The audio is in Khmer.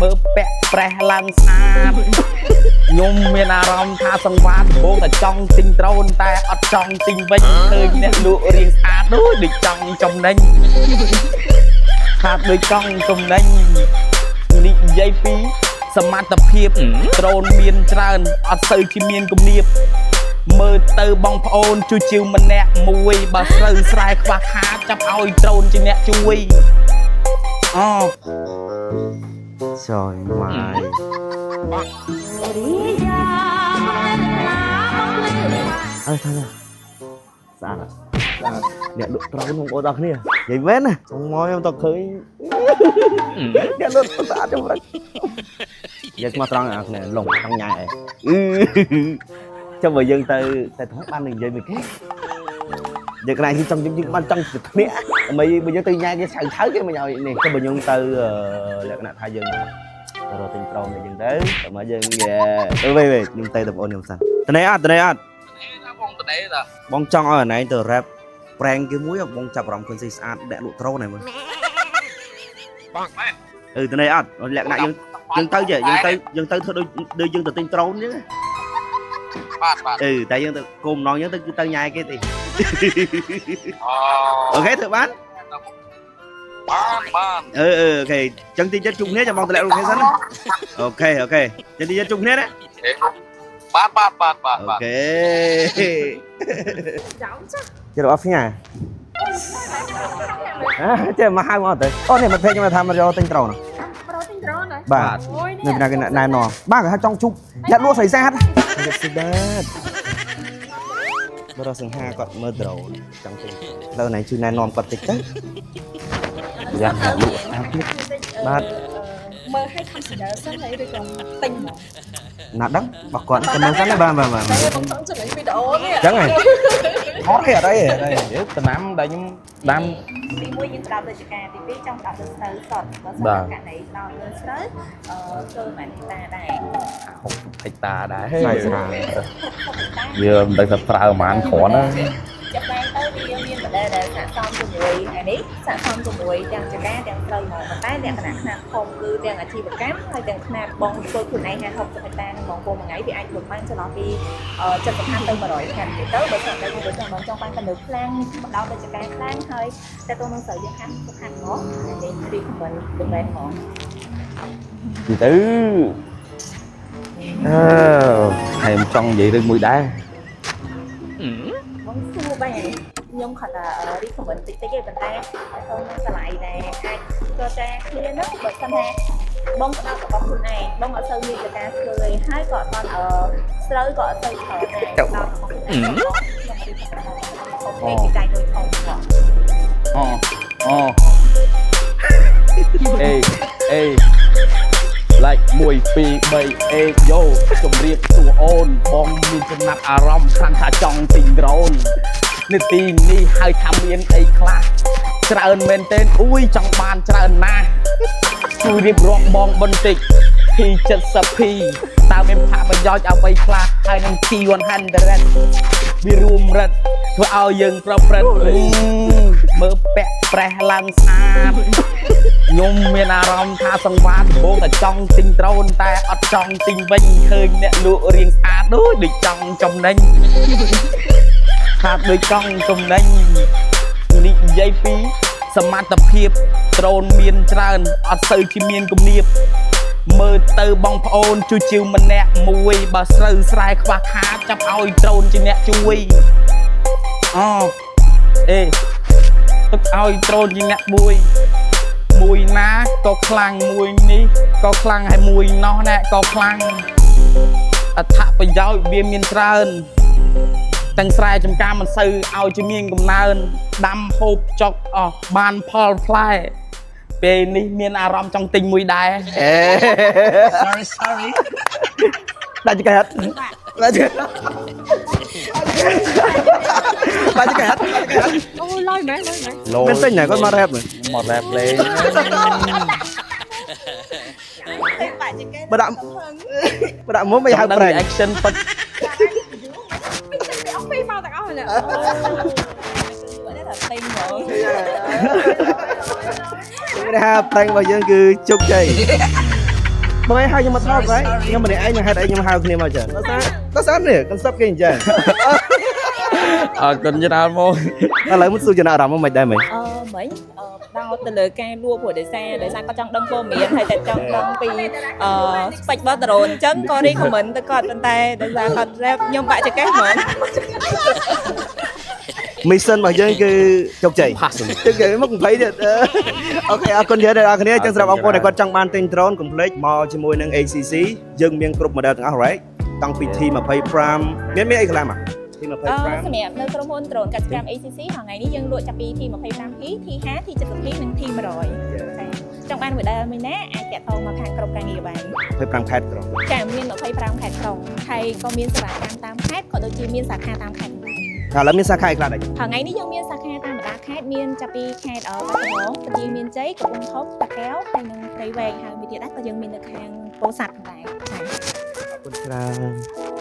មើលពាក់ប្រេះឡើងស្អាតខ្ញុំមានអារម្មណ៍ថាសង្វារដំបូងតែចង់ទិញត្រូនតែអត់ចង់ទិញវិញឃើញអ្នកលក់រៀងស្អាតដូចចង់ចំណេញថាដូចចង់ចំណេញនិយាយពីសមត្ថភាពត្រូនមានច្រើនអត់សូវជាមានគំនាបមើលទៅបងប្អូនជួយជីវម្នាក់មួយបើស្រូវស្រែខ្វះខាតចាប់ឲ្យត្រូនជាអ្នកជួយអូ ចយម៉ាយអើថាស្អាតស្អាតអ្នកលក់ត្រូនបងប្អូនដល់គ្នានិយាយមែនណាចង់មកខ្ញុំទៅឃើញអ្នកលក់ស្អាតចាំរឹកនិយាយស្មោះត្រង់អ្នកគ្នាលងចង់ញ៉ែអឺចាំបើយើងទៅតែថតបាននឹងនិយាយមួយគេយើងកន្លែងចង់យើងបានចង់ទៅគ្នាដើម្បីបើយើងទៅញ៉ែគេឆៅឆៅគេមិនឲ្យនេះចាំបើយើងទៅលក្ខណៈថាយើងទៅរកទិញត្រូនអីចឹងទៅតែមកយើងទៅវិញវិញខ្ញុំទៅបងប្អូនខ្ញុំសិនតនេះអត់តនេះអត់ ណាបងតនេះតា បងចង់ឲ្យអណែងទៅ rap prank គេមួយបងចាប់អារម្មណ៍ឃើញស្អីស្អាតដាក់លក់ត្រូនហ្នឹងមើល បងមែន អឺតនេះអត់លក្ខណៈយើងយើងទៅចេះយើងទៅយើងទៅធ្វើដូចដូចយើងទៅទិញត្រូនអញ្ចឹង បាទបាទ អឺតែយើងទៅគោម្ដងយើងទៅគឺទៅញ៉ែគេទេ អូ OK ធ្វើបាន បានបាន អឺអឺ OK អញ្ចឹងទីចិត្តជួបគ្នាចាំបងតម្លាក់ location ណា OK OK ចឹងទីចិត្តជួបគ្នាណា បាទបាទបាទបាទ អូ បាទ ខេ ចោលចាស់ ជិះអត់ផ្ញើអាចេះមកហៅមកទៅអូនេះមកភេកខ្ញុំថាមកយកទិញត្រូន ប្រូទិញដ្រូនហ៎ បាទ អូយ នៅណាគេណែនាំបាទគេថាចង់ជប់អ្នកលក់ស្រីស្អាតស្ដាតបរសង្ហាគាត់មើលដ្រូនចង់ទិញលើណៃជួយណែនាំគាត់តិចទៅ យ៉ាងអ្នកលក់ស្អាតទៀត បាទ មើលឲ្យ consider សិនហើយឬក៏ទិញហ្មង ណាត់ដឹងបើគាត់ទៅមើលសិនណាបាទបាទបាទ តែបងចង់ចំណេញវីដេអូនេះ ចឹងហ៎ថតហីអត់អីអត់អី យើងតំណាំដែលខ្ញុំដាំ ទីមួយយើងផ្ដោតលើចការទីពីរចង់ផ្ដោតលើស្រូវសុទ្ធបើសិន បាទ ជាករណីផ្ដោតលើស្រូវអឺធ្វើប្រហែលហិកតាដែរ 60ហិកតាដែរ ស្រាយស្រាយ 60ហិកតា យើងមិនដឹងថាប្រើប្រហែលគ្រាន់ណា ចាប់ឡើងទៅវាមានម្ដេចដែលស័ក្តិសមជាមួយអានេះស័ក្តិសមជាមួយទាំងចការទាំងស្រូវហ្មងប៉ុន្តែលក្ខណៈខ្នាតធំគឺទាំងអាជីវកម្មហើយទាំងខ្នាតបងធ្វើខ្លួនឯង50 60ហិកតាហ្នឹងបងពោមួយថ្ងៃវាអាចធ្វើបានចន្លោះពី70ខានទៅ100ខានទៅបើសិនតែបើសិនបងចង់បានទៅលើខ្លាំងផ្ដោតលើចការខ្លាំងហើយតែទៅនឹងស្រូវយើង50ខានហ្មងអានេះ recommend មិនមែនហ្មង និយាយទៅអឺហើយខ្ញុំចង់និយាយរឿងមួយដែរ បងសួរបែរខ្ញុំគ្រាន់តែ recommend តិចតិចទេប៉ុន្តែទៅនឹងតម្លៃដែលអាចចរចាគ្នាហ្នឹងបើសិនថាបងផ្ដោតរបស់ខ្លួនឯងបងអត់សូវមានចការធ្វើឯងហើយក៏អត់អឺស្រូវក៏អត់សូវច្រើនដែរផ្ដោតរបស់ខ្លួនឯងខ្ញុំ recommend អូខេគេចាយលុយធំបង អូអូអេអេ like 1 2 3អេយោជំរាបសួរអូនបងមានចំណាប់អារម្មណ៍ខ្លាំងថាចង់ទិញដ្រូននាទីនេះហើយថាមានអីខ្លះច្រើនមែនទែនអ៊ុយចង់បានច្រើនណាស់ជួយរៀបរាប់បងបន្តិច P70P តើមានផាកប្រយោជន៍អ្វីខ្លះហើយនឹង T100 វារួមរិទ្ធធ្វើឲ្យយើងប្រព្រឹត្តមើលពាក់ប្រេះឡើងស្អាតខ្ញុំមានអារម្មណ៍ថាសង្វារដំបូងតែចង់ទិញត្រូនតែអត់ចង់ទិញវិញឃើញអ្នកលក់រៀងស្អាតដូចចង់ចំណេញថាដូចចង់ចំណេញនិយាយពីសមត្ថភាពត្រូនមានច្រើនអត់សូវជាមានគំនាបមើលទៅបងប្អូនជួយជីវម្នាក់មួយបើស្រូវស្រែខ្វះខាតចាប់ឲ្យត្រូនជាអ្នកជួយអូអេទុកឲ្យត្រូនជាអ្នកមួយមួយណាក៏ខ្លាំងមួយនេះក៏ខ្លាំងហើយមួយណោះណែក៏ខ្លាំងអត្ថប្រយោជន៍វាមានច្រើនទាំងស្រែចំការមិនសូវឲ្យជាមានកំណើនដាំហូបចុកអស់បានផលផ្លែពេលនេះមានអារម្មណ៍ចង់ទិញមួយដែរ អេ Sorry sorry ដាក់ចង្កេះអត់ដាក់ចង្កេះដាក់ចង្កេះអត់ អូលយមែនលយមែន លោ មិនទិញណាគាត់មក rap មក rap លេង បាក់ជាគេ បើដាក់បើដាក់មុំមិនហៅ ដឹង prank reaction ពិត ពីអស់ពីមកទាំងអស់ហ្នឹង អូនេះថាទិញហ្មង គេថា prank របស់យើងគឺជោគជ័យ បងឯងហៅខ្ញុំមកថតហើយខ្ញុំម្នាក់ឯងនឹងហេតុអីខ្ញុំហៅគ្នាមកចឹងដោយសារនេះ concept គេអញ្ចឹង។ អរគុណច្រើនមក។ ឥឡូវមកសួរចំណាប់អារម្មណ៍មិនដែរមិញ? អឺមិញអឺផ្ដោតទៅលើការលក់ព្រោះដោយសារគាត់ចង់ដឹងព័ត៌មានហើយតែចង់ដឹងពីspec របស់ដ្រូនអញ្ចឹងក៏ recommend ទៅគាត់ប៉ុន្តែដោយសារគាត់ rap ខ្ញុំបាក់ចង្កេះហ្មង។ mission របស់យើងគឺជោគជ័យ pass ជោគជ័យមក20ទៀត OK អរគុណច្រើនដល់អ្នកគ្នាអញ្ចឹងសម្រាប់បងប្អូនដែលគាត់ចង់បានទិញ drone កុំភ្លេចមកជាមួយនឹង ACC យើងមានគ្រប់ model ទាំងអស់ right តាំងពី T25 មានមានអីខ្លះមក T25? សម្រាប់នៅក្រុមហ៊ុន drone កសិកម្ម ACC ថ្ងៃនេះយើងលក់ចាប់ពី T25P T5 T70P និង T100 ចាចង់បាន model មួយណាអាចតាក់ទងមកខាងក្រុមការងារបាន។ 25ខេត្តក្រុង? ចាមាន25ខេត្តក្រុងហើយក៏មានសេវាកម្មតាមខេត្តក៏ដូចជាមានសាខាតាមខេត្តដែរ។ ឥឡូវមានសាខាអីខ្លះដែរ? ថ្ងៃនេះយើងមានសាខាតាមបណ្ដាខេត្តមានចាប់ពីខេត្តបាត់ដំបងបន្ទាយមានជ័យកំពង់ធំតាកែវហើយនិងព្រៃវែងហើយមួយទៀតដែរក៏យើងមាននៅខាងពោធិ៍សាត់ផងដែរចា។ អរគុណច្រើន។